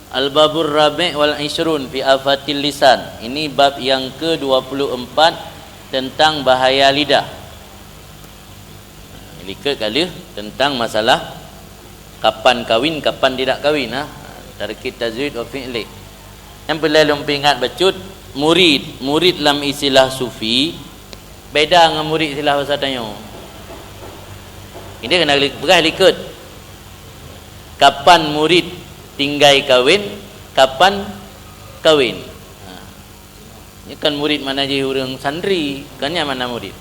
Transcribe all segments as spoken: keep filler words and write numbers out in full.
Al-babur rabi' wal ishrun fi afatil lisan. Ini bab yang kedua puluh empat tentang bahaya lidah. Likot ka lheueh tentang masalah kapan kawin, kapan tidak kawin, ha. Tarkib tazwid wa fi'li. Nyang peureulée lôn peuingat bacut, murid, murid lam istilah sufi beda ngon murid istilah basa tanyoe. Ini keuneuk li-, peugah likot. Kapan murid tinggai kawin, kapan kawin. Ha. Nyoe kan murid makna jih ureuëng santri, kan nyan makna murid.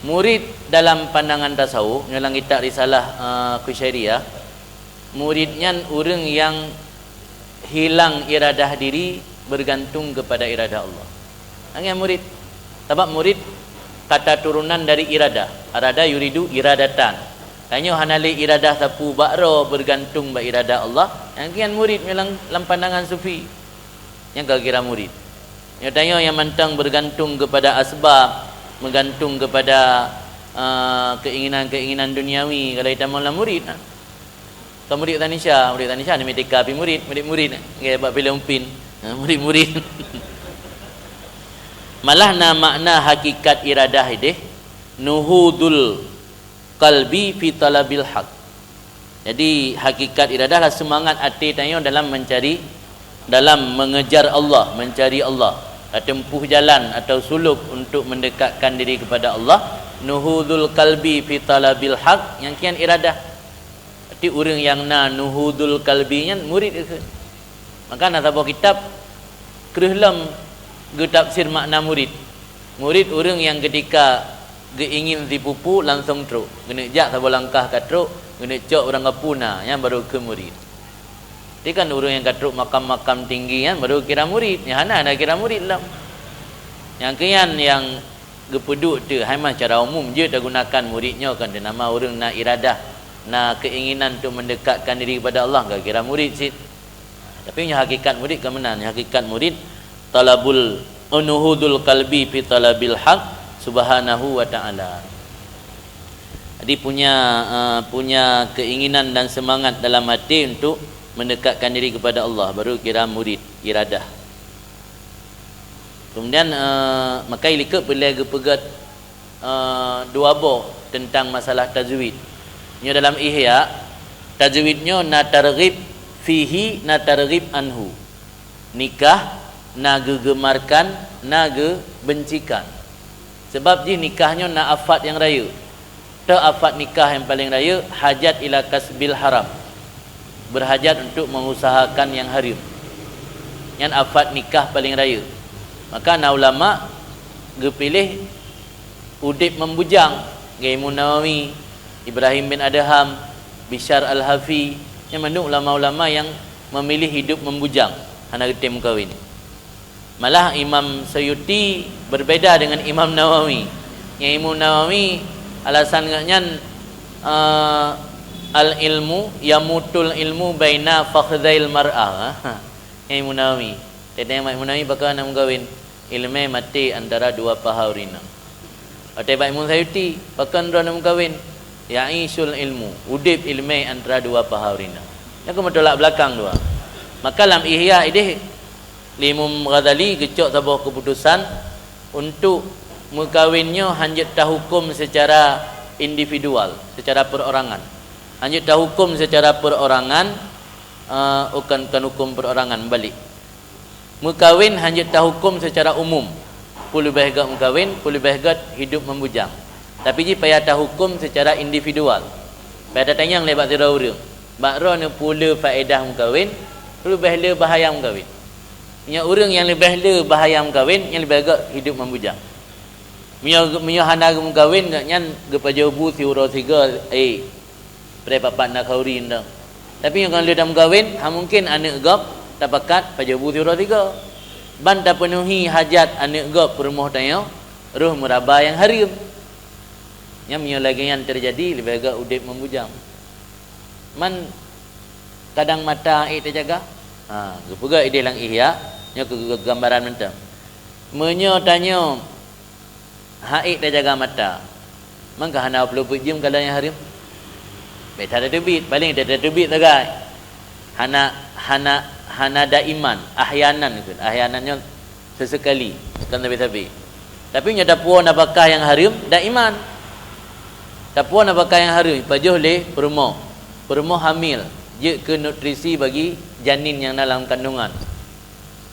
Murid dalam pandangan tasawuf, nyoe lam kitab Risalah, eh, Qusyairiyah, murid nyan ureuëng nyang hilang iradah diri, bergantung kepada iradah Allah. Nyan murid. Sabab murid kata turunan dari iradah. Arada yuridu iradatan. Tanyoe hana lé iradah sapeue bak droe, bergantung bak iradah Allah. Nyan kian murid nyoe lam, lam pandangan sufi. Nyan ka kira murid. Nyoe tanyoe nyang mantong bergantung kepada asbab, bergantung kepada, eh, keinginan-keinginan duniawi, kalau itamong lam murid, nah. Ka murid Tanisha, murid Tanisha ni mitika pi murid, murid-murid, nggih, bak filem Upin. Ha, murid-murid. Malah na makna hakikat iradah ideh, nuhudul qalbi fi talabil haq. Jadi, hakikat iradah lah semangat até tanyoe dalam mencari, dalam mengejar Allah, mencari Allah. Tatempuh jalan atau suluk untuk mendekatkan diri kepada Allah. Nuhudul qalbi fi talabil haq, nyang kian iradah. Berarti ureuëng nyang na nuhudul qalbi nyan murid keu. Maka na saboh kitab kreueh lom geutafsir makna murid. Murid ureuëng nyang ketika geuingin sipupu langsong trok. Geuneuk jak saboh langkah ka trok, geuneuk cok ureuëng kapu na, nyan baru keu murid. Tapi kan ureuëng nyang ka trok makam-makam tinggi nyan baru kira murid. Nyang hana, hana kira murid lom. Nyang keu nyan nyang geupeuduek teuh, hai mah cara umum jeuet tagunakan murid nyoe kan teunama ureuëng na iradah, na keinginan untuk mendekatkan diri kepada Allah, ka kira murid cit. Tapi nyoe hakikat murid ka meunan, nyoe hakikat murid talabul, nuhudul qalbi fi talabil haq subhanahu wa ta'ala. Jadi punya, eh, punya keinginan dan semangat dalam hati untuk mendekatkan diri kepada Allah, baru kira murid, iradah. Kemudian, eh, makai likot peureulée geupeugét, eh, dua boh tentang masalah tajwid. Nyoe dalam Ihya, tajwid nyoe na targhib fihi, na targhib anhu. Nikah na geugemarkan, na geubencikan. Sebab jih nikah nyoe na afad nyang rayeuk. Teu afad nikah nyang paleng rayeuk, hajat ila kasbil haram. Berhajat untuk mengusahakan nyang hareuem. Nyan afad nikah paleng rayeuk. Maka na ulama geupiléh udeb meubujang, ngon Imam Nawawi, Ibrahim bin Adham, Bishar Al-Hafi, nyan mandum ulama-ulama nyang memilih hidup meubujang, hana geutem meukawén. Malah Imam Suyuti berbeda dengan Imam Nawawi. Nyang Imam Nawawi alasan geuh nyan, eh, al-ilmu yamutul ilmu baina fakhdail mar'ah. Nyang Imam Nawawi. Teuntang Imam Nawawi pakon hana meukawén, ileumé maté antara dua paha ureueng inong. Watée bak Imam Suyuti, pakon droe hana meukawén? Ya'isul ilmu, udeb ileumé antara dua paha ureueng inong. Nyan keuh meutolak beulakang dua. Maka lam Ihya ideh, Imam Ghazali geucok saboh keuputosan untuk meukawén nyoe hanjeuet tahuköm secara individual, secara perorangan. Hanjeuet tahuköm secara perorangan, eh, bukan, bukan huköm perorangan, meubalek. Meukawén hanjeuet tahuköm secara umum, peue leubeh gét meukawén, peue leubeh gét hidup meubujang. Tapi jih payah tahuköm secara individual. Payah tatanyong lé bak sidroe ureueng, bak droeneuh peue le faedah meukawén, peue leubeh le bahaya meukawén. Meunyoe ureueng nyang leubeh le bahaya meukawén, nyan leubeh gét hidup meubujang. Meunyoe, meunyoe hana geumeukawén, gobnyan geupajoh bu siuroe sigoe, eh, preh papat na khauri ndong. Tapi nyoe kon lheueh tameukawen, hana mungken aneuk gob tapakat pajoh bu siuroe sigoe. Ban tapeunuhi hajat aneuk gob peurumoh tanyoe, roh meuraba nyang hareuem. Nyan meunyoe lagée nyan teujadi, leubeh gét udeb meubujang. Man kadang mata ék teujaga. Ha, geupeugah ideh lam Ihya, nyoe keu gambaran mantong. Meunyoe tanyoe han ék tajaga mata, mangka hana peureulée peuet jeuem kalon nyang hareuem. Bék that tateubiet, paleng that tateubiet sagai. Hana, hana, hana daiman, ahyanan kheun. Ahyanan nyoe sesekali, kon sabe-sabe. Tapi nyoe tapuwoe nafakah nyang hareuem, daiman. Tapuwoe nafakah nyang hareuem, pajoh lé peurumoh. Peurumoh hamil, jeuet keu nutrisi bagi janin nyang na lam kandungan.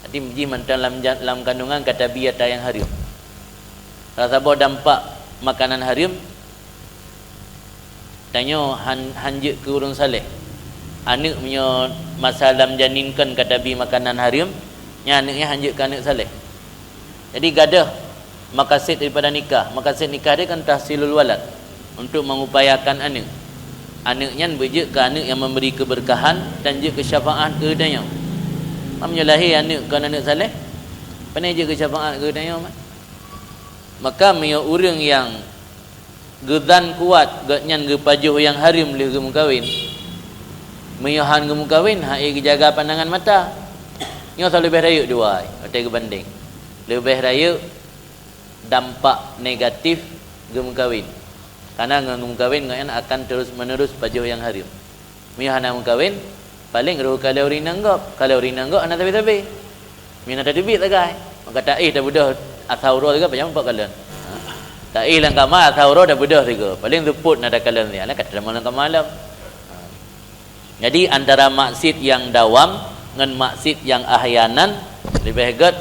Jadi, jih mantong lam ja-, lam kandungan ka tabi atra nyang hareuem. Salah saboh dampak makanan hareuem, tanyoe han, han jeuet keu ureuëng saleh. Aneuëk meunyoe masa lam janin kon ka tabi makanan hareuem, nyan aneuëk nyan han jeuet keu aneuëk saleh. Jadi, gadôh makased daripada nikah. Makased nikah dia kan tahsilul walad, untuk mengupayakan aneuëk. Aneuëk nyan beujeuet keu aneuëk nyang memberi keberkahan dan jeuet keu syafaat keu tanyoe. Meunyoe lahé aneuëk kon aneuëk saleh, pane jeuet keu syafaat keu tanyoe, mat? Maka meunyoe ureuëng nyang geuzan kuat gobnyan geupajoh nyang hareuem lheueh geumeukawen, meunyoe han geumeukawen, han ék geujaga pandangan mata. Nyoe soe leubeh rayeuk dua, watée geubandeng. Leubeh rayeuk dampak negatif geumeukawen. Karena ngon geumeukawen gobnyan akan terus-menerus pajoh nyang hareuem. Meunyoe hana meukawen, paleng roh kalon ureuëng inong gob. Kalon ureuëng inong gob hana sabe-sabe. Meunyoe na tateubiet sagai, maka taéh tabeudôh asa uroe sigoe, pajan mupok kalon. Ha. Taéh lam kama asa uroe tabeudôh sigoe. Paleng seupôt na takalon siat, alah ka tatamong lam kama lom. Ha. Jadi, antara maksiet nyang dawam ngon maksiet nyang ahyanan leubeh gét,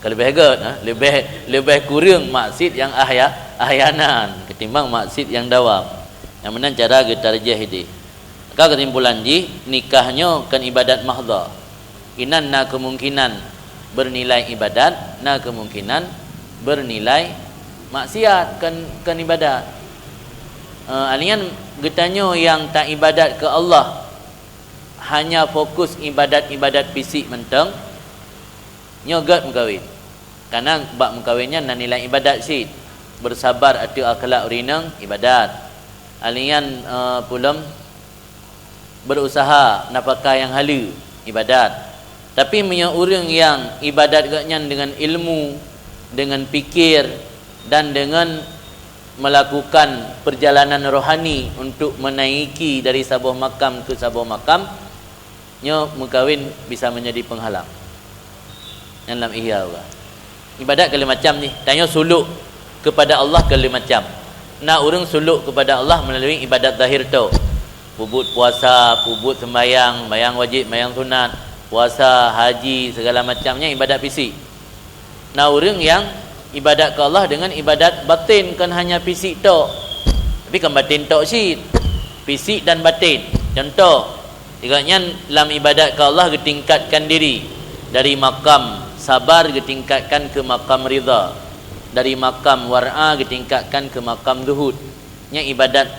ka leubeh gét, ha? Leubeh, leubeh kureueng maksiet nyang ahya-, ahyanan ketimbang maksiet nyang dawam. Nyang meunan cara geutarjih idéh. Ka keusimpulan jih, nikah nyoe kon ibadat mahdhah. Inan na keumungkinan beunilai ibadat, na keumungkinan beunilai maksiat, kon, kon ibadat. Eh, artinya geutanyoe nyang taibadat keu Allah hanya fokus ibadat-ibadat fisik mantong, nyoe gét meukawen. Karena bak meukawen nyan na nilai ibadat cit. Bersabar ateueh akhlak ureuëng inong, ibadat. Alian, eh, pulom, berusaha nafakah nyang haleue, ibadat. Tapi meunyoe ureuëng nyang ibadat gobnyan deungon ilmu, deungon pikir, dan deungon melakukan perjalanan rohani untuk menaiki dari saboh makam ke saboh makam, nyoe meukawen bisa menjadi penghalang. Nyan lam Ihya uga. Ibadat ka lheueh macam jih. Tanyoe suluk kepada Allah ka lheueh macam. Na ureuëng suluk kepada Allah melalui ibadat zahir tok. Peubuet puasa, peubuet sembahyang, sembahyang wajib, sembahyang sunat, puasa, haji, segala macam nyan ibadat fisik. Na ureuëng nyang ibadat keu Allah deungon ibadat batin, kon hanya fisik tok. Tapi kon batin tok cit. Fisik dan batin. Contoh, gobnyan lam ibadat keu Allah geutingkatkan diri dari makam sabar geutingkatkan keu makam ridha, dari makam war'a geutingkatkan keu makam zuhud. Nyan ibadat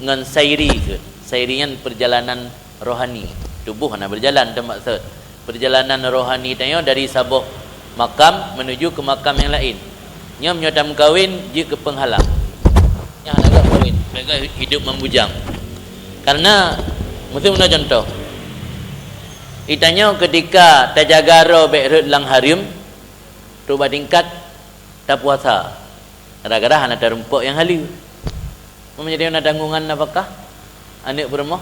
ngon sairi keu. Sairi nyan perjalanan rohani. Tuboh hana berjalan, teumaksud perjalanan rohani tanyoe dari saboh makam menuju ke makam yang lain. Nyoe meunyoe tameukawen jeuet keu penghalang. Nyang hana gét kawin, mereka hidup membujang. Karena, meusti meunoe contoh. Itanyoe ketika tajaga droe bék rhot lam hareuem, trok bak tingkat tapuasa. Gara-gara hana tarumpok nyang haleue. Meunyoe na tanggungan nafakah aneuëk peurumoh,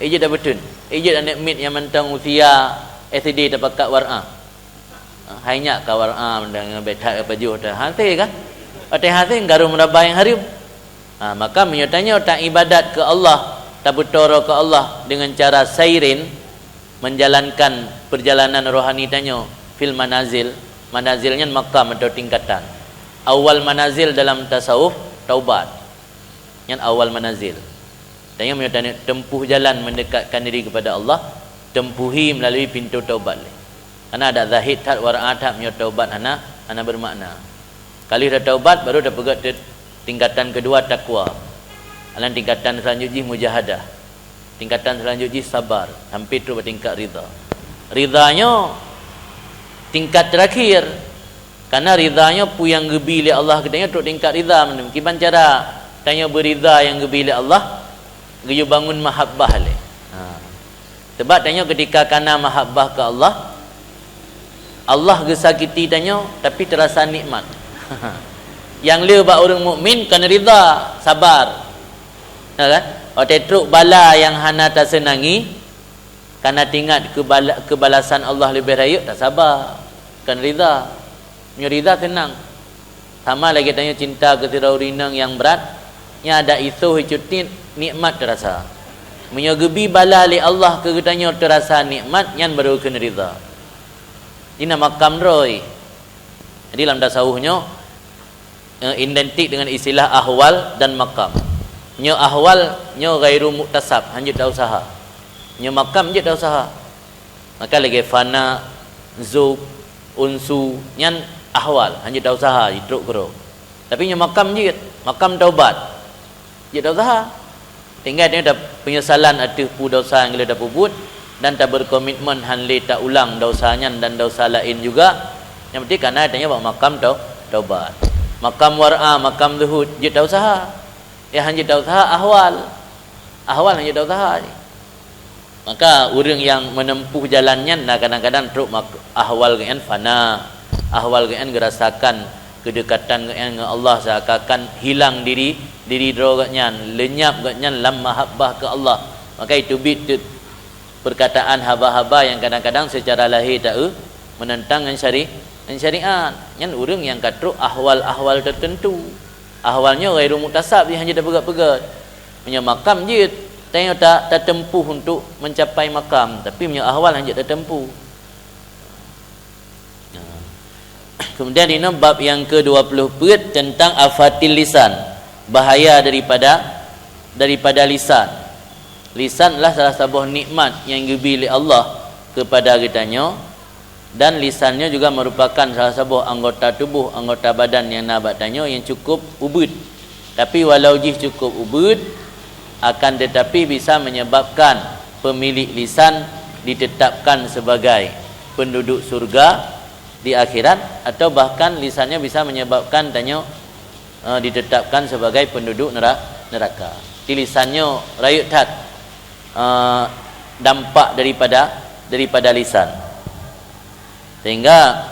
ijeuet dak beutôi, ijeuet aneuëk miet nyang mantong usia S D tapakat war'a. Hai nyak ka war'a mantong, bék that pajoh that hasé kan? Watée hasé garu meuraba nyang hareuem. Ha, maka meunyoe tanyoe taibadat keu Allah, tabeutoro keu Allah deungon cara sairin, menjalankan perjalanan rohani tanyoe fil manazil. Manazil nyan makam atau tingkatan. Awal manazil dalam tasawuf, taubat. Nyan awal manazil. Tanyoe meunyoe taneuk tempuh jalan mendekatkan diri kepada Allah, tempuhi melalui pintu taubat lé. Karena adak zahid that, war'a that meunyoe taubat hana, hana bermakna. Ka lheueh tataubat, baru tapeugét te-, tingkatan kedua takwa. Alan tingkatan selanjut jih mujahadah. Tingkatan selanjut jih sabar, sampai trok bak tingkat ridha. Ridha nyoe tingkat terakhir. Karena ridha nyoe peue nyang geubi lé Allah keu tanyoe trok tingkat ridha mandum. Kiban cara tanyoe beurida nyang geubi lé Allah, geuyue bangun mahabbah lé. Ha. Sebab tanyoe ketika kana mahabbah keu Allah, Allah geusakiti tanyoe, tapi terasa nikmat. Nyang le bak ureuëng mukmin kon ridha, sabar. Ya kan? Watée trok bala nyang hana taseunangi, Kana teuingat keubala-, keubalasan Allah leubeh rayeuk, tasaba, kon ridha. Meunyoe ridha, teunang. Sama lagée tanyoe cinta keu sidroe ureuëng inong nyang brat, nyan adak isoh icut nit, nikmat teurasa. Meunyoe geubi bala lé Allah keu geutanyoe teurasa nikmat, nyan baru kheun ridha. Ina makam droe. Jadi lam tasawuf nyoe, eh, identik dengan istilah ahwal dan makam. Nyoe ahwal, nyoe ghairu muktasab, hana jeuet tausaha. Nyoe makam jeuet tausaha. Maka lagée fana, zub, unsu, nyan ahwal, hana jeuet tausaha jitrok keudroe. Tapi nyoe makam jeuet, makam taubat. Jeuet tausaha. Tinggai tanyoe ta-, penyesalan ateueh peue desya nyang ka lheueh tapeubuet dan taberkomitmen hana lé taulang desya nyan dan desya laén juga. Nyang penting kana tanyoe bak makam tau-, taubat. Makam wara, makam zuhud, jeuet tausaha. Ya, hana jeuet tausaha ahwal. Ahwal hana jeuet tausaha. Maka ureuëng nyang meuneumpuh jalan nyan na kadang-kadang trok mak-, ahwal geuh nyan fana, ahwal geuh nyan geurasakan keudekatan geuh nyan ngon Allah seakan-akan hilang diri, diri droe geuh nyan, leunyap geuh nyan lam mahabbah keu Allah. Maka itu bit teuk perkataan haba-haba nyang kadang-kadang seucara lahé ta-eu meunentang ngon syari-, ngon syariat. Nyan ureuëng nyang ka trok ahwal-ahwal teuteuntu. Ahwal nyoe ghairu muktasab, hana jeuet tapeugét-peugét. Meunyoe makam jeuet, tanyoe ta-, tateumpuh untuk mencapai makam, tapi meunyoe ahwal hana jeuet tateumpuh. Nah. Kemudian inoe bab nyang kedua puluh peuet tentang afatil lisan, bahaya daripada, daripada lisan. Lisan adalah salah saboh nikmat nyang geubi lé Allah kepada geutanyoe. Dan lisan nyoe juga merupakan salah saboh anggota tuboh, anggota badan nyang na bak tanyoe nyang cukup ubeuet. Tapi walau jih cukup ubeuet, akan tetapi bisa menyebabkan pemilik lisan ditetapkan sebagai penduduk surga di akhirat, atau bahkan lisan nyoe bisa menyebabkan tanyoe, eh, ditetapkan sebagai penduduk nera-, neraka. Di lisan nyoe rayeuk that, eh, dampak daripada, daripada lisan. Sehingga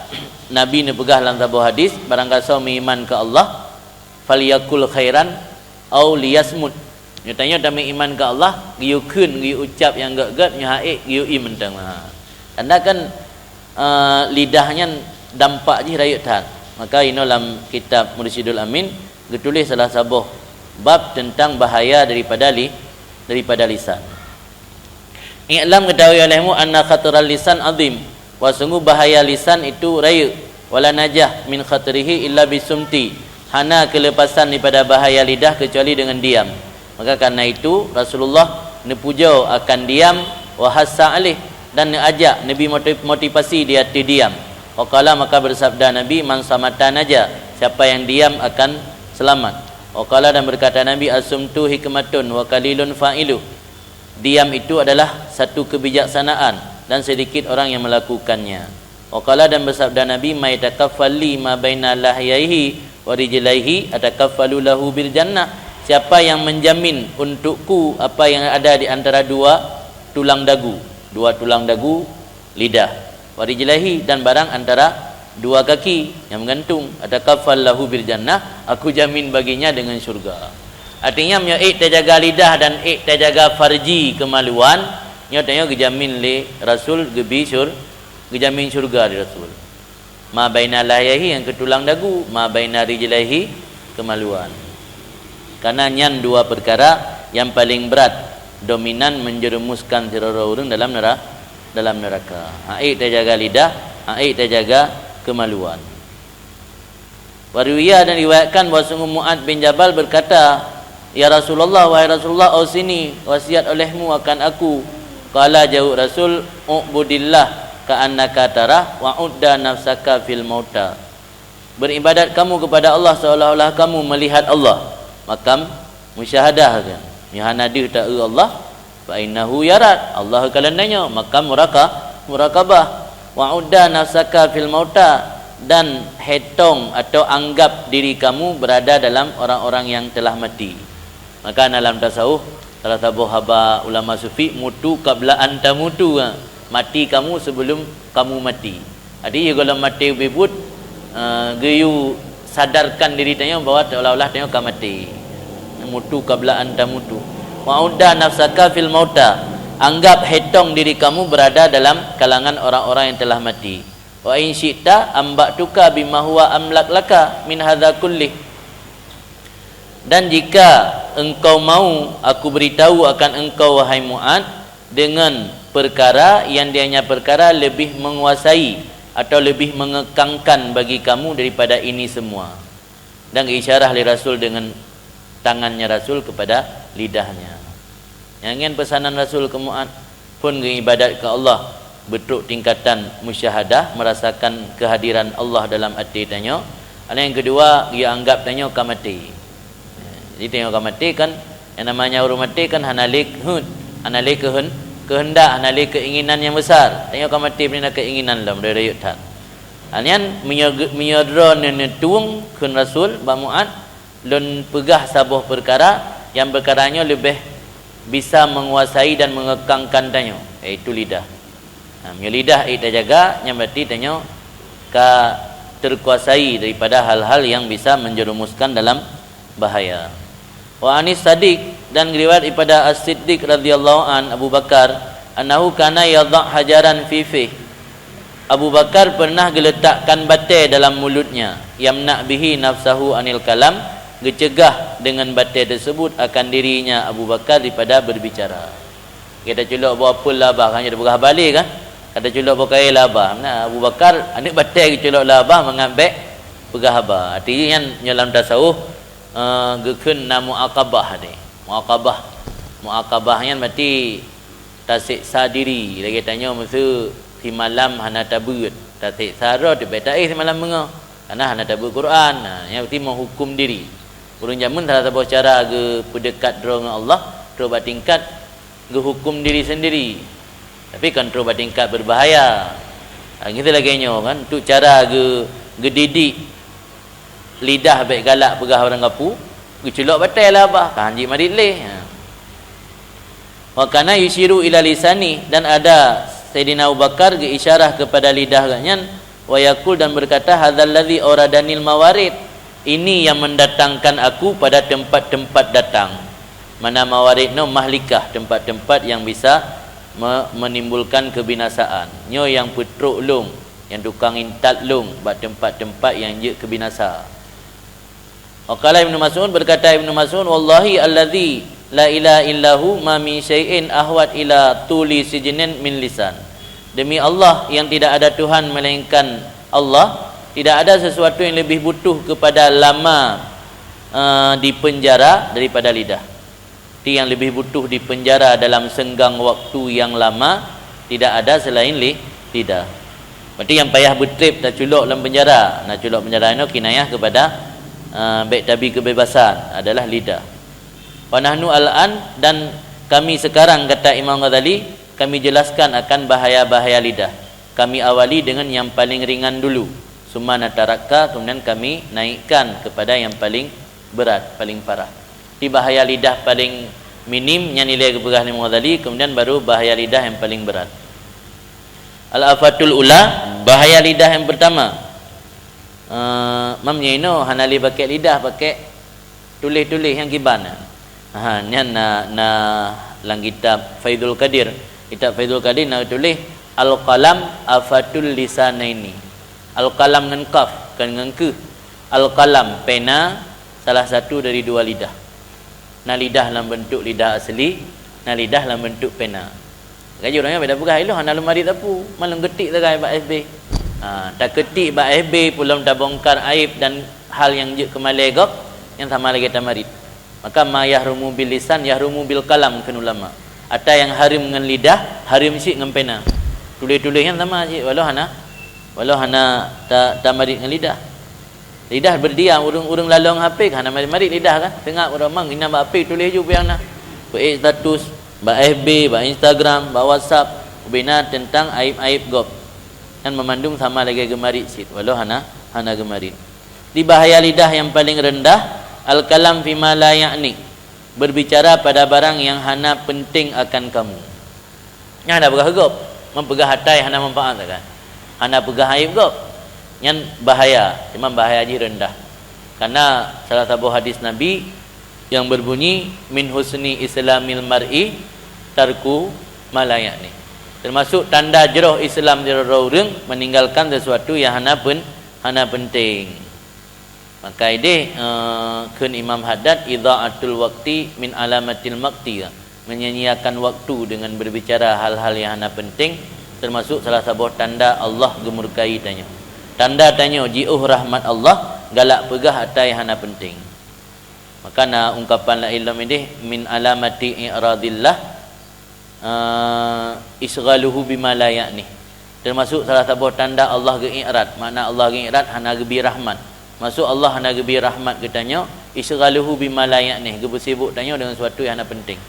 Nabi neupeugah lam saboh hadis, barang gasoe meuiman keu Allah, "Falyakul khairan au liyasmut." Nyoe tanyoe tameuiman keu Allah, geuyue kheun, geuyue ucap nyang gét-gét, nyoe hak ék geuyue ie mantong. Ha. Tanda kan, eh, lidah nyan dampak jih rayeuk that. Maka inoe lam kitab Mursyidul Amin geutuléh salah saboh bab tentang bahaya daripada li-, daripada lisan. "I'lam, ketahui olehmu, anna khataral lisan azim, bahwa sungguh bahaya lisan itu rayeuk, wala najah min khatarihi illa bisumti, hana keulepasan daripada bahaya lidah kecuali dengan diam." Maka karena itu Rasulullah neupujoe akan diam, wa hassa alaih, dan neuajak, neubi moti-, motivasi di ateueh diam. Wa qala, maka bersabda Nabi, "Man samata naja, siapa yang diam akan selamat." Wa qala, dan berkata Nabi, "As-sumtu hikmatun wa qalilun fa'iluh." Diam itu adalah satu kebijaksanaan dan sedikit orang yang melakukannya. Wa qala, dan bersabda Nabi, "May takaffal li ma baina lahyaihi wa rijlaihi atakaffalu lahu bil jannah." Siapa yang menjamin untukku apa yang ada di antara dua tulang dagu, dua tulang dagu, lidah, wa rijlaihi, dan barang antara dua kaki yang menggantung, atakaffalu lahu bil jannah, aku jamin baginya dengan syurga. Artinya, meunyoe ék tajaga lidah dan ék tajaga farji kemaluan, nyoe tanyoe geujamin lé Rasul geubi syur-, geujamin syurga lé Rasul. Ma baina lahyaihi, nyang keu tulang dagu, ma baina rijlaihi, kemaluan. Karena nyan dua perkara yang paling berat, dominan menjerumuskan sidroe ureuëng dalam nera-, dalam neraka. Hak ék tajaga lidah, hak ék tajaga kemaluan. Wa ruwiya, dan diriwayatkan bahwa sungguh Mu'adz bin Jabal berkata, "Ya Rasulullah, wahai Rasulullah, ausini, wasiat olehmu akan aku." Qala, jaweueb Rasul, "U'budillah ka'annaka tarah, wa udda nafsaka fil mauta." Beribadat kamu kepada Allah seolah-olah kamu melihat Allah. Makam musyahadah kan. Nyoe hana deuh ta-eu Allah, fa innahu yarak. Allah ka lheueh nyoe, makam muraka-, murakabah. Wa udda nafsaka fil mauta, dan hitong atau anggap diri kamu berada dalam orang-orang yang telah mati. Maka dalam tasawuf, salah saboh haba ulama sufi, "Mutu qabla an tamutu", ha. Mati kamu sebelum kamu mati. Jadi, ya, gohlom maté ubé buet, eh, geuyue sadarkan diri tanyoe bahwa seolah-olah tanyoe ka maté. "Mutu qabla an tamutu. Wa udda nafsaka fil mauta." Anggap, hitong diri kamu berada dalam kalangan orang-orang yang telah mati. Wa in syi'ta amba'tuka bima huwa amlak laka min hadza kullih. Dan jika engkau mau, aku beritahu akan engkau, wahai Mu'ad, dengan perkara yang dianya perkara lebih menguasai atau lebih mengekangkan bagi kamu daripada ini semua. Dan geuisyarah lé Rasul dengan tangannya Rasul kepada lidahnya. Nyang ngieng peusanan Rasul keu Mu'ad, phon geuibadat keu Allah, beutrok tingkatan musyahadah, merasakan kehadiran Allah dalam até tanyoe. Nyang keudua, geuanggab tanyoe ka maté. Jadi tanyoe ka maté kan, nyang namanya ureuëng maté kan hana lé heuet, hana lé keuheun-, keuheundak, hana lé keuinginan nyang besar. Tanyoe ka maté, bri na keuinginan lom, rayeuk-rayeuk that. Nyan meunyoe ge-, meunyoe droeneuh neutueng, kheun Rasul bak Mu'ad, lôn peugah saboh peukara nyang peukara nyoe leubeh bisa menguasai dan mengekangkan tanyoe, yaitu lidah. Nah, meunyoe lidah ék tajaga, nyan berarti tanyoe ka terkuasai daripada hal-hal yang bisa menjerumuskan dalam bahaya. Wa anis Sadiq, dan riwayat daripada As-Siddiq radhiyallahu an, Abu Bakar, annahu kana yadha hajaran fi fih. Abu Bakar pernah geuletakkan batée dalam mulutnya, yamna bihi nafsahu anil kalam, geucegah dengan batée tersebut akan dirinya Abu Bakar daripada berbicara. Kita culok boh apel labah kan, jadi peugah haba lé kan? Kita culok boh kayée labah. Nah, Abu Bakar aneuk batée geuculok labah mangat bék peugah haba. Arti nyan nyoe lam tasawuf, eh, geukheun na muaqabah tadi. Muaqabah. Muaqabah nyan berarti taseksa diri. Lagée tanyoe meuseu simalam hana tabeuet. Taseksa droe teuh bék taéh simalam beungoh. Karena hana tabeuet Quran. Nah, nyan berarti meuhukum diri. Ureuëng jameun salah saboh cara geupeudeukat droe ngon Allah, trok bak tingkat geuhukum diri sendiri. Tapi kan trok bak tingkat berbahaya. Ha, gitu lagée nyoe kan, untuk cara geu-, geudidik lidah bék galak peugah barang kapeue, geuculok batée labah, ka han jeuet marit lé. Ha. Wa kana yusyiru ila lisani, dan ada Saidina Abu Bakar geuisyarah kepada lidah geuhnyan, wa yaqul, dan berkata, "Hadzal ladzi awradanil mawarid." Ini yang mendatangkan aku pada tempat-tempat datang. Mana mawarid nyoe mahlikah, tempat-tempat yang bisa me-, menimbulkan kebinasaan. Nyoe nyang peutrok lôn, nyang tukang intat lôn bak tempat-tempat nyang jeuet keu binasa. Wa qala Ibnu Mas'ud, berkata Ibnu Mas'ud, "Wallahi alladzi la ilaha illahu ma min syai'in ahwaj ila tuli sijnin min lisan." Demi Allah yang tidak ada Tuhan melainkan Allah, tidak ada sesuatu yang lebih butuh kepada lama, eh, dipenjara daripada lidah. Ti yang lebih butuh dipenjara dalam senggang waktu yang lama, tidak ada selain li-, lidah. Berarti yang payah beutreb taculok lam penjara. Nah, culok penjara nyoe kinayah kepada, eh, bék tabi kebebasan adalah lidah. Wa nahnu al-an, dan kami sekarang, kata Imam Ghazali, kami jelaskan akan bahaya-bahaya lidah. Kami awali dengan yang paling ringan dulu. Summa natarakka, kemudian kami naikkan kepada yang paling berat, paling parah. Di bahaya lidah paling minim, nyan ilée geupeugah lé Imam Ghazali, kemudian baru bahaya lidah yang paling berat. Al-afatul ula, bahaya lidah yang pertama. Eh, mam nyoe inoe hana lé pakék lidah, pakék tuléh-tuléh nyang kiban. Ha, nyan na, na lam kitab Faidul Qadir. Kitab Faidul Qadir na tuléh, "Al-qalam afatul lisanaini." Al-qalam ngon qaf, kon ngon keuh. Al-qalam, pena, salah satu dari dua lidah. Na lidah lam bentuk lidah asli, na lidah lam bentuk pena. Laju ureuëng nyan beda peugah, "Ilôn hana lôn marit sapeue, man lôn keutik sagai bak F B." Ha, takeutik bak F B, peulom tabongkar aib dan hal nyang jeuet keu malée gob, nyan sama lagée tamarit. Maka ma yahrumu bil lisan, yahrumu bil qalam, kheun ulama. Ata nyang hareuem ngon lidah, hareuem cit ngon pena. Tuléh-tuléh nyan sama cit, walau hana, walau hana ta-, tamarit ngon lidah. Lidah berdiam, ureuëng-ureuëng lalong H P kan hana marit-marit lidah kan. Seungab ureuëng mang inan bak H P tuléh ju peue nyang na. Peuék status, bak F B, bak Instagram, bak WhatsApp, ubena teuntang aib-aib gob. Nyan meumandum sama lagée geumarit cit, walau hana, hana geumarit. Di bahaya lidah yang paling rendah, al-kalam fima la ya'nik, berbicara pada barang yang hana penting akan kamu. Nyan hana peugah gob, mempeugah hatai hana manfaat kan. Hana peugah aib gob. Nyan bahaya, cuma bahaya jih rendah. Karena salah saboh hadis Nabi yang berbunyi, "Min husni islamil mar'i tarku ma la ya'ni. Teumasuk tanda jroh Islam sidroe ureuëng meninggalkan sesuatu yang hana pen-, hana penting. Maka ideh, eh, kheun Imam Haddad, "Idha'atul waqti min alamatil maqti." Menyia-nyiakan waktu dengan berbicara hal-hal yang hana penting, termasuk salah saboh tanda Allah geumurkai tanyoe. Tanda tanyoe jiôh rahmat Allah, galak peugah ata nyang hana penting. Maka na ungkapan laén lom ideh, "Min alamati i'radillah, eh, isghaluhu bima la ya'ni." Termasuk salah saboh tanda Allah geu-i'rad, makna Allah geu-i'rad hana geubri rahmat. Maksud Allah hana geubri rahmat geutanyoe, isghaluhu bima la ya'ni, geupeusibok tanyoe dengan sesuatu yang hana penting.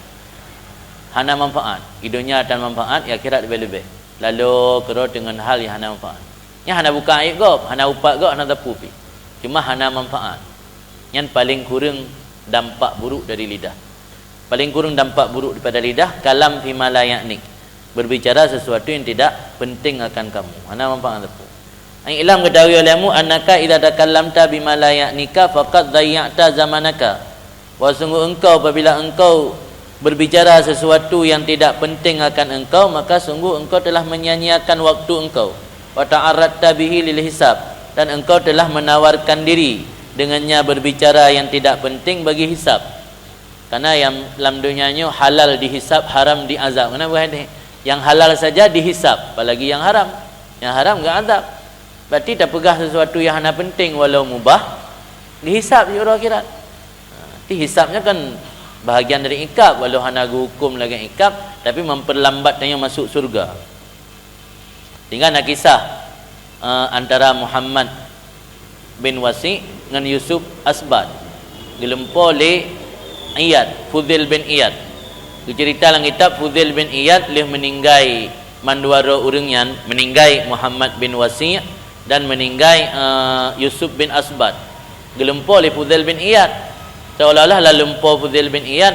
Hana manfaat. Di dunia tan manfaat, di akhirat leubeh-leubeh. Lalo keudroe deungon hal yang hana manfaat. Nyan hana buka aib gob, hana upat gob, hana teupeu pih. Cuma hana manfaat. Nyan paling kureueng dampak buruk dari lidah. Paling kureueng dampak buruk daripada lidah, kalam fima la ya'nik. Berbicara sesuatu yang tidak penting akan kamu. Hana manfaat teupeu. I'lam, ketahui olehmu, annaka idza takallamta bima la ya'nika faqad dhayya'ta zamanaka. Bahwa sungguh engkau, apabila engkau berbicara sesuatu yang tidak penting akan engkau, maka sungguh engkau telah menyia-nyiakan waktu engkau. Wa ta'arradta bihi lil hisab, dan engkau telah menawarkan diri dengannya berbicara yang tidak penting bagi hisab. Karena yang lam dunia nyoe halal dihisab, haram diazab. Kenapa hadeh? Yang halal saja dihisab, apalagi yang haram. Yang haram geuazab. Berarti tapeugah sesuatu yang hana penting walau mubah, dihisab di uroe akhirat. Ha, ti hisab nyan kan bahagian dari ikab, walau hana geuhukum lagée ikab, tapi memperlambat tanyoe masuk syurga. Tinggai na kisah, eh, antara Muhammad bin Wasi ngon Yusuf Asbat. Geulumpo lé Iyad, Fudail bin Iyad. Geuceurita lam kitab, Fudail bin Iyad lheueh meuninggai mandua droe ureuëng nyan, meuninggai Muhammad bin Wasi dan meuninggai, eh, Yusuf bin Asbat. Geulumpo lé Fudail bin Iyad. Seolah-olah lam lumpo Fudail bin Iyad,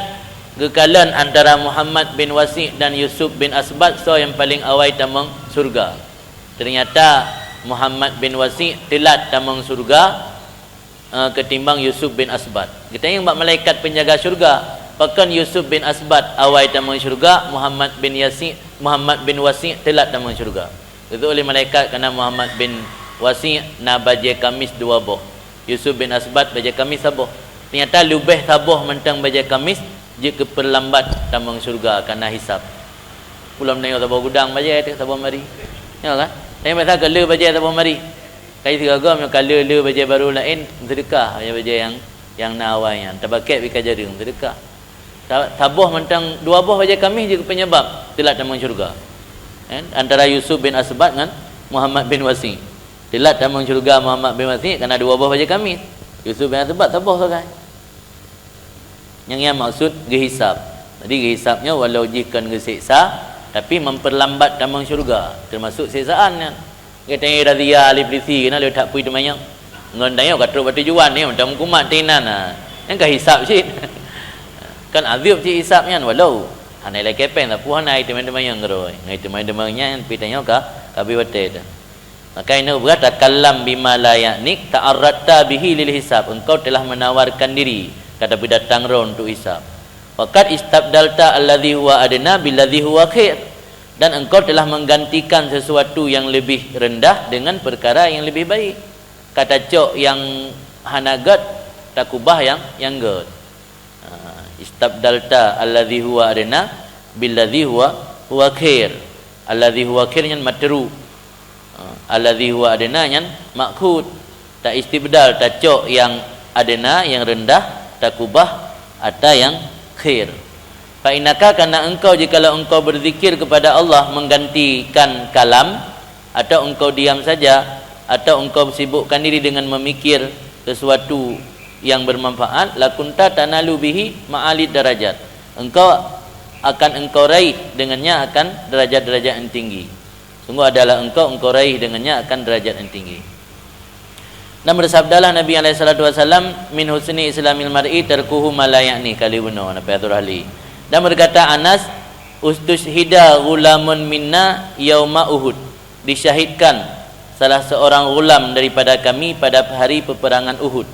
geukalon antara Muhammad bin Wasi dan Yusuf bin Asbat soe nyang paleng awai tamong syurga. Teunyata Muhammad bin Wasi teulat tamong syurga, eh, ketimbang Yusuf bin Asbat. Geutanyong bak malaikat penjaga syurga, "Pakon Yusuf bin Asbat awai tamong syurga, Muhammad bin Yasi, Muhammad bin Wasi teulat tamong syurga?" Geutanyong lé malaikat, "Karena Muhammad bin Wasi na bajée kamis dua boh, Yusuf bin Asbat bajée kamis saboh." Teunyata leubeh saboh mantong bajée kamis jeuet keu peurlambat tamong syurga karena hisab. Ulôn nyoe saboh gudang bajée teuh saboh mari. Ya kan? Tapi masa ka le bajée saboh mari. Kai sigoe goe meunyoe ka le, le bajée barô laén, seudeukah bajée-bajée nyang, nyang na awai nyan. Tabakét bika jareueng, seudeukah. Sa-, saboh mantong dua boh bajée kamis jeuet keu penyebab teulat tamong syurga. Kan? Antara Yusuf bin Asbat ngon Muhammad bin Wasi. Teulat tamong syurga Muhammad bin Wasi karena dua boh bajée kamis. Yusuf bin Asbat saboh sagai. Nyang nyan maksud geuhisab. Jadi geuhisab nyoe walau jih kon geuseksa, tapi memperlambat tamong syurga, termasuk seksaan nyan. Geutanyoe razia ahli polisi keunan lé that pui teumanyong. Ngon tanyoe ka trok bak tujuan nyoe, mantong meukumat teuh inan, ha. Nyan ka hisab cit. Kan azeueb cit hisab nyan, walau hana ilakée péng, tapi hana ai teumanyong-teumanyong keudroe. Ngon teumanyong-teumanyong nyan pih tanyoe ka, ka habéh watée teuh. Maka inoe beurata, "Takallam bima la ya'nik, ta'arradta bihi lil hisab." Engkau telah menawarkan diri, ka tapeudatang droe untuk hisab. "Wa qad istabdalta alladzi huwa adna billadzi huwa khair." Dan engkau telah menggantikan sesuatu yang lebih rendah dengan perkara yang lebih baik. Ka tacok nyang hana gét, takubah nyang, nyang gét. Ha, istabdalta alladzi huwa adna billadzi huwa, huwa khair. Alladzi huwa khair nyan matru'. Ha, alladzi huwa adna nyan makhud. Ta istibdal, tacok nyang adna, nyang rendah, takubah ata nyang khair. Fa innaka, karena engkau, jikalau engkau berzikir kepada Allah menggantikan kalam, atau engkau diam saja, atau engkau sibukkan diri dengan memikir sesuatu yang bermanfaat, lakunta tanalu bihi ma'ali darajat. Engkau akan engkau raih dengannya akan derajat-derajat yang tinggi. Sungguh adalah engkau, engkau raih dengannya akan derajat yang tinggi. Dan bersabdalah Nabi alaihi salatu wasallam, "Min husni islamil mar'i tarkuhu ma la ya'ni," kali bunoe, na pih atoran ahli. Dan berkata Anas, "Ustusyhida ghulamun minna yauma Uhud." Disyahidkan salah seorang ghulam daripada kami pada hari peperangan Uhud.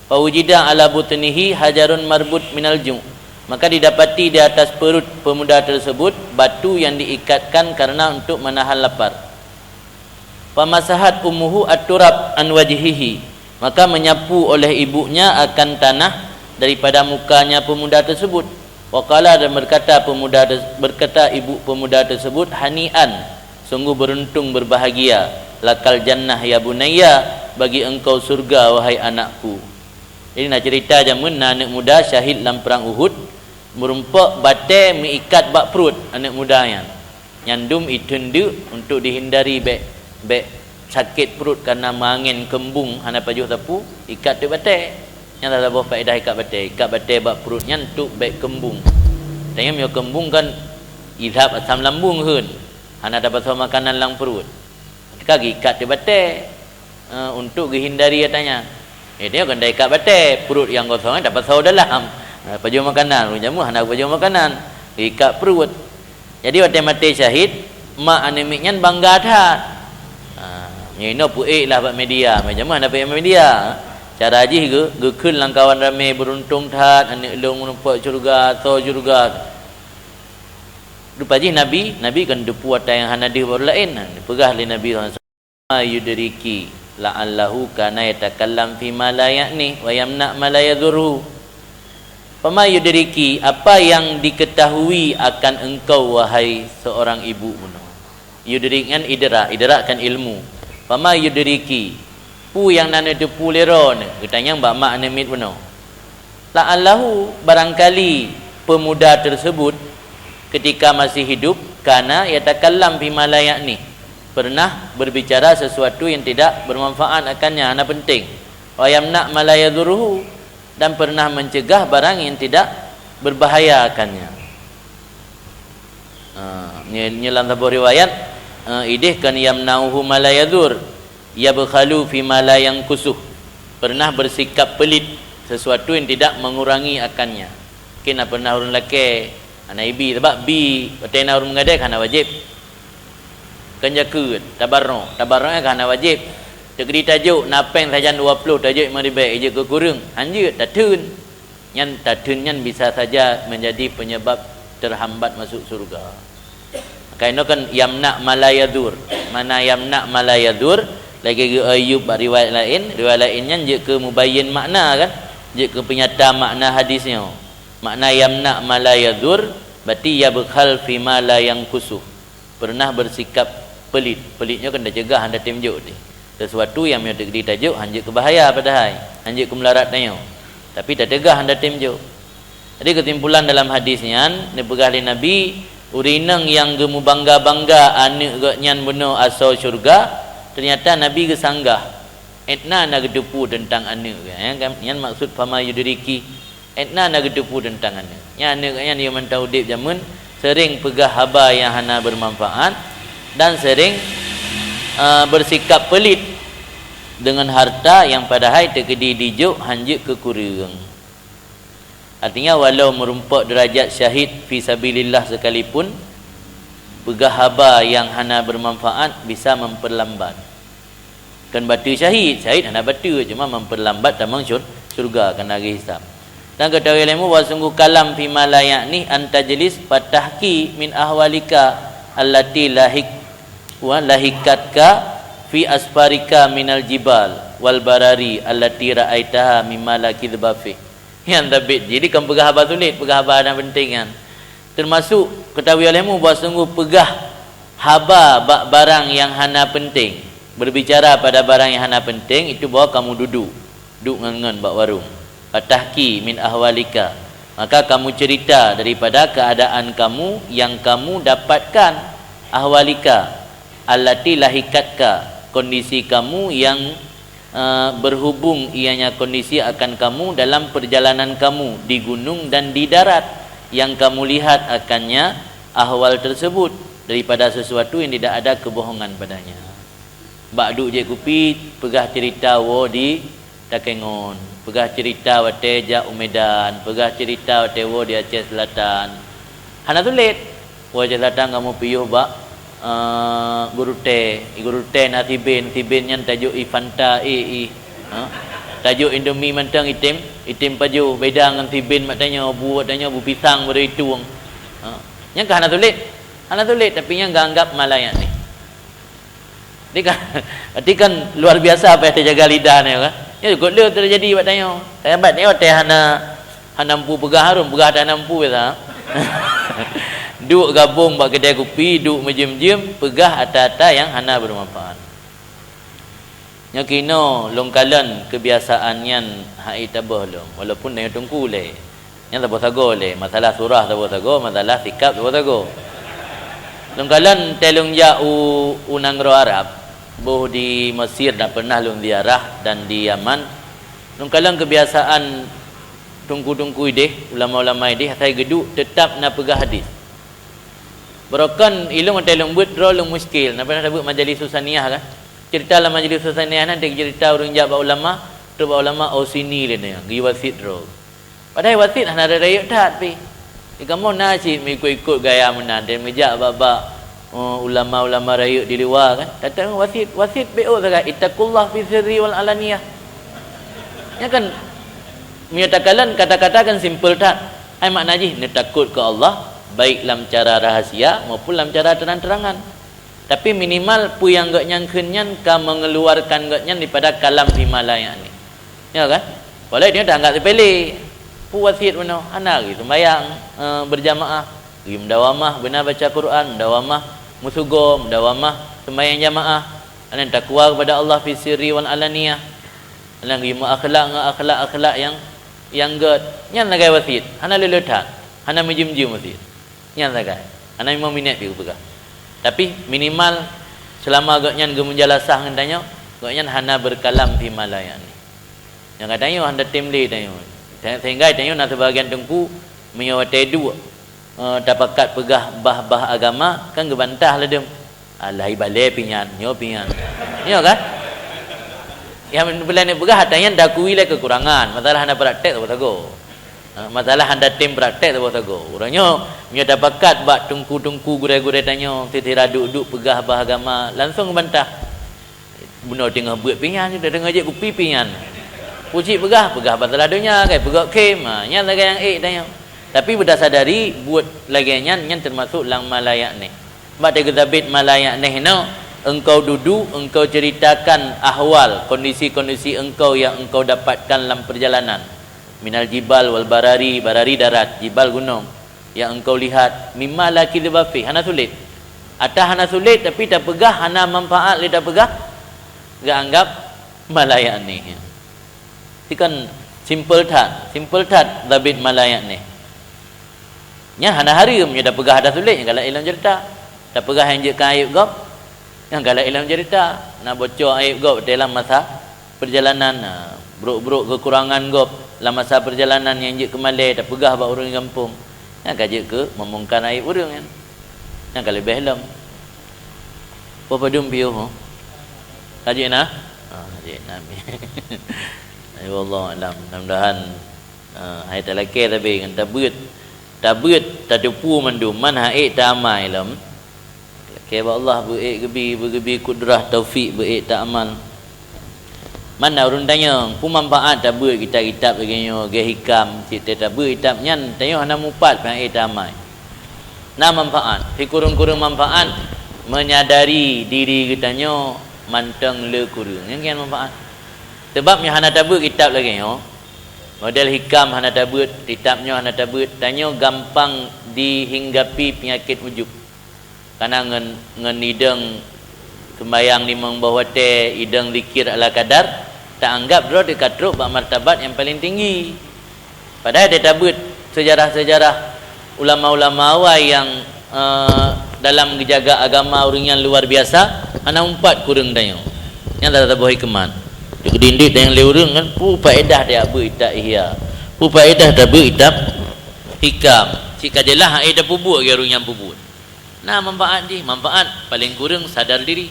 "Fa wujida ala butnihi hajarun marbut minal ju'." Maka didapati di atas perut pemuda tersebut batu yang diikatkan karena untuk menahan lapar. Famasahat ummuhu at-turab an wajhihi, maka menyapu oleh ibunya akan tanah daripada mukanya pemuda tersebut. Wa qala, dan berkata pemuda ter-, berkata ibu pemuda tersebut, "Hani'an, sungguh beruntung, berbahagia, lakal jannah ya bunayya, bagi engkau surga wahai anakku." Jadi na cerita jameun na aneuk muda syahid lam perang Uhud, meurumpok batée meuikat bak pruet aneuk muda nyan. Nyan dum iteun deuk untuk dihindari bék, bék sakét pruet karena meuangén keumbung hana pajoh sapeue, ikat teuk batée. Nyan saboh faedah ikat batée. Ikat batée bak pruet nyan untuk bék keumbung. Tanyoe meunyoe keumbung kan idhab asam lambung kheun, hana tapasoe makanan lam pruet. Ka geuikat teuk batée, eh, untuk geuhindari ata nyan. Eh, dia kan ikat batée, pruet nyang kosong, eh, tapasoe dalam. Eh, pajoh makanan, ureueng jameun hana pajoh makanan. Geuikat pruet. Jadi watée maté syahid, mak aneuk miet nyan bangga that. Ha, nyoe inoe peuék lah bak media, meunyoe jameun hana peuék media. Cara jih geu-, geukheun lam kawan ramé, "Beruntung that aneuk lôn meurumpok syeuruga, asoe syeuruga." Rupa jih Nabi, Nabi kan teupeue ata nyang hana deuh bak ureueng laén. Peugah lé Nabi sallallahu alaihi wasallam, "Ma yudriki la'allahu kana yatakallam fi ma la ya'ni wa yamna ma la yadhurruhu." "Fama yudriki," apa yang diketahui akan engkau, wahai seorang ibu bunoe? Yudrik nyan idrak, idrak kan ilmu. "Fama yudriki," peue nyang na neuteupeue lé droeneuh, geutanyong bak mak aneuk miet bunoe. "La'allahu," barangkali pemuda tersebut ketika masih hidup, "kana yatakallam fi ma la ya'ni," pernah berbicara sesuatu yang tidak bermanfaat akannya, hana penting. "Wa yamna ma la yadhurruhu," dan pernah mencegah barang yang tidak berbahaya akannya. Ha, nyoe, nyoe lam saboh riwayat, eh, idéh kan yamna'uhu ma la yadhur, yabkhalu fi ma la yanqusuh. Pernah bersikap pelit sesuatu yang tidak mengurangi akannya. Mungkin na pernah ureueng lakée hana ibi, sabab bi watée na ureueng meugadée hana wajéb. Kan jakeuet, tabarruk, tabarruk nyan ka hana wajéb. Teuk di tajok, na péng sajan dua ploh, tajok limong ribée, ijeuet keu kureueng, hanjeuet, tatheun. Nyan tatheun nyan bisa saja menjadi penyebab terhambat masuk surga. Maka inoe kan yamna ma la yadhur. Mana yamna ma la yadhur, lagée geu Ayub bak riwayat laén, riwayat laén nyan jeuet keu mubayyin makna kan, jeuet keu peunyata makna hadis nyoe. Makna yamna ma la yadhur, berarti yabkhal fi ma la yanqusuh. Pernah bersikap pelit. Pelit nyoe kan tacegah hana tem jok teuh. Sesuatu nyang meunyoe teuk di tajok hanjeuet keu bahaya padahai, hanjeuet keu meularat tanyoe. Tapi tacegah hana tem jok. Jadi keusimpulan dalam hadis nyan, neupeugah lé Nabi, ureueng inong nyang geumubangga-bangga aneuk geuh nyan bunoe asoe syeuruga, teunyata Nabi geusanggah. Etna na geuteupeue teuntang aneuk geuh, ya kan? Nyan maksud fama yudriki. Etna na geuteupeue teuntang aneuk. Nyan aneuk nyan nyang mantong udeb jameun sering peugah haba nyang hana bermanfaat dan sering, eh, bersikap pelit dengan harta nyang padahai teukeudi dijok hanjeuet keu kureueng. Artinya, walau meurumpok derajat syahid fi sabilillah sekalipun, peugah haba nyang hana bermanfaat bisa memperlambat. Kan bateue syahid, syahid hana bateue, cuma memperlambat tamong syur-, syurga, kana geuhisab. Dan geutahui lé mu bahwa sungguh kalam fi ma la ya'ni an tajlis fatahki min ahwalika allati lahik-, wa lahikatka fi asfarika minal jibal wal barari allati ra'aitaha mimma la kidhba fih. Nyan sabit jih, jadi kan peugah haba sulet, peugah haba hana penting nyan. Teumasuk geutahui lé mu bahwa sungguh peugah haba bak barang nyang hana penting, berbicara pada barang nyang hana penting, itu bahwa kamu duduk, duek ngon-ngon bak warong. Fatahki min ahwalika, maka kamu cerita daripada keadaan kamu yang kamu dapatkan, ahwalika, allati lahikatka, kondisi kamu yang eh, berhubung ianya kondisi akan kamu dalam perjalanan kamu di gunung dan di darat, yang kamu lihat akannya ahwal tersebut daripada sesuatu yang tidak ada kebohongan padanya. Bak duek jép kupi, peugah cerita woe di Takengon, peugah cerita watée jak u Medan, peugah cerita watée woe di Aceh Selatan. Hana sulet. Woe Aceh Selatan kamoe piôh bak, eh, gurutée. Gurutée na siben, siben nyan tajok i Fanta, i, i, ha? Tajok Indomie mantong item, Item pajoh, beda ngon si Ben bak tanyoe, bu bak tanyoe, bu pisang baru itueng. Ha. Nyan ka hana sulet. Hana sulet, tapi nyan geuanggap malayakni. Berarti kan, berarti kan luar biasa apa yang terjaga lidah ni, kan? Nyan kot le terjadi bak tanyoe. Sahabat ni watèe hana, hana mampu peugah hareuem, peugah ata hana mampu biasa. Duek gabong bak keudè kupi, duek meujiem-jiem, peugah ata-ata nyang hana bermanfaat. Nyoe keunoe lôn kalon keubiasaan nyan han ék taböh lom, walaupun tanyoe teungku lé. Nyan saboh sagoe lé, masalah surah saboh sagoe, masalah sikap saboh sagoe. Lôn kalon watèe lôn jak u, u nanggroe Arab, boh di Mesir dak pernah lôn ziarah dan di Yaman. Lôn kalon keubiasaan teungku-teungku idéh, ulama-ulama idéh, asai geuduek teutap na peugah hadis. Barokon ilôn watèe lôn beuet droe lôn muskil, na pernah tabeuet majelis Husaniyah kan? Cerita lam majelis Husaniyah nyan, deuh cerita ureueng jak bak ulama, trok bak ulama, "Oh, sini," lé nyan, geuwasiet droe. Padahai wasiet hana rayeuk that pih. Di kamoe na cit meuikot-ikot gaya meunan, dan meujak bak-bak, oh, ulama-ulama rayeuk di luwa kan. Tateueng wasiet, wasiet beu sagai, "Ittaqullah fi sirri wal alaniyah." Nyan kan, meunyoe takalon kata-kata kan simpel that. Ai makna jih, neutakot keu Allah, baik lam cara rahasia maupun lam cara terang-terangan. Tapi minimal peue nyang gobnyan kheun nyan ka mengeluarkan gobnyan daripada kalam fima la ya'ni. Ya kan? Walau dia tak anggap sepele. Peue wasiet bunoe, hana lagi sembahyang, eh, berjamaah. Lagi mendawamah, beuna baca Quran, mendawamah meusugoe, mendawamah sembahyang jamaah. Hana takwa kepada Allah fi sirri wal alaniyah. Hana lagi meuakhlak ngon akhlak-akhlak nyang, nyang gèt. Nyan sagai wasiet, hana le-le that, hana meujiem-jiem wasiet. Nyan sagai. Hana limong minèt pih kupeugah. Tapi minimal seulama gobnyan geumeujalasah ngon tanyoe, gobnyan hana berkalam fima la ya'ni. Nyang ka tanyoe hana tem lé tanyoe. Sehingga tanyoe na sibagian teungku, meunyoe watèe duek, eh, tapakat peugah bah-bah agama, kan geubantah ladôm. Alah, ibalèe pih nyan, nyoe pih nyan. Nyoe kan? Nyang bulan nyoe peugah, ata nyan takui lé kekurangan. Masalah hana praktek saboh sagoe. Ha, masalah hana tem praktek saboh sagoe. Uroe nyoe, meunyoe tapakat bak teungku-teungku gurèe-gurèe tanyoe, sira duek-duek peugah bah agama, langsong bantah. Bunoe teungoh beuet pih nyan, teungoh jép kupi pih nyan. Peue cit peugah, peugah masalah donya, kai peugöt khém. Ha, nyan sagai nyang ék tanyoe. Tapi beuta sadari, buet lagèe nyan, nyan teumasok lam ma la ya'ni. Bak teugeusabet ma la ya'ni nyoe, engkau dudu, engkau ceritakan ahwal, kondisi-kondisi engkau yang engkau dapatkan lam perjalanan. Minal jibal wal barari, barari darat, jibal gunong, yang engkau lihat, mimma la kidziba fih, hana sulet. Ata hana sulet, tapi tapeugah hana manfaat lé tapeugah, geuanggap ma la ya'ni. Itu kan simple that, simple that zabit ma la ya'ni. Nyan hana hareuem, nyoe tapeugah ata sulet, nyan galak ilôn cerita. Tapeugah nyang jeuet keu aib gob, nyan galak ilôn cerita. Na bocor aib gob dalam masa perjalanan, na brok-brok kekurangan gob lam masa perjalanan nyang jeuet keu malèe, tapeugah bak ureueng gampông. Nyan ka jeuet keu membongkar aib ureueng nyan. Nyan ka leubeh lom. Peue padum piôh, ho? Ka jeuet na? Ah, jeuet na. Ayo, wallahu a'lam. Mudah-mudahan Ah, hai talakèe sabe ngon tabeuet. Tabeuet, tateupeue mandum, man han ék taamai lom. Talakèe bak Allah, beu ék geubi, beu geubi kudrah taufik, beu ék taamal. Man na ureueng tanyong, peue manfaat tabeuet kitab-kitab lagèe nyoe, lagèe hikam, cit tatabeuet kitab nyan, tanyoe hana mupat, han ék taamai. Na manfaat, sikureueng-kureueng manfaat, menyadari diri geutanyoe mantong le kureueng. Nyan kian manfaat. Sebab nyoe hana tabeuet kitab lagèe nyoe, model hikam hana tabeuet, kitab nyoe hana tabeuet, tanyoe gampang dihinggapi peunyakét ujub. Kana ngon, ngon idong seumbayang limong boh watèe, idong zikir ala kadar, taanggap droe teuka trok bak martabat nyang paleng tinggi. Padahai teutabeuet seujarah-seujarah ulama-ulama awai nyang, eh, dalam geujaga agama ureueng nyan luar biasa, hana umpat kureueng tanyoe. Nyan salah saboh hikmat. Dikeudidik tanyoe lé ureueng kan, peue faedah tajak beuet kitab Ihya. Peue faedah tabeuet kitab Hikam. Cit ka jeulaih han ék tapeubuet lagèe ureueng nyan peubuet. Na manfaat jih, manfaat paleng kureueng sadar diri.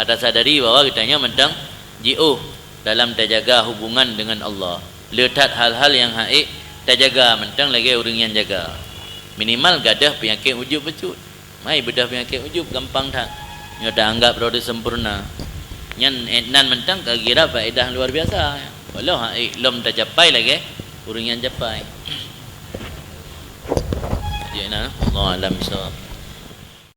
Ka tasadari bahwa geutanyoe mantong jiôh dalam tajaga hubungan deungon Allah. Le that hal-hal nyang han ék tajaga mantong lagèe ureueng nyan jaga. Minimal gadôh peunyakét ujub bacut. Mai beudôh peunyakét ujub gampang that. Nyoe taanggap droe teuh sempurna. Nyan, eh, nan mantong ka kira faedah luar biasa. Walau han ék lom tacapai lagèe Ureuëng nyang japai. Jeuet na, Allah alam bisawab.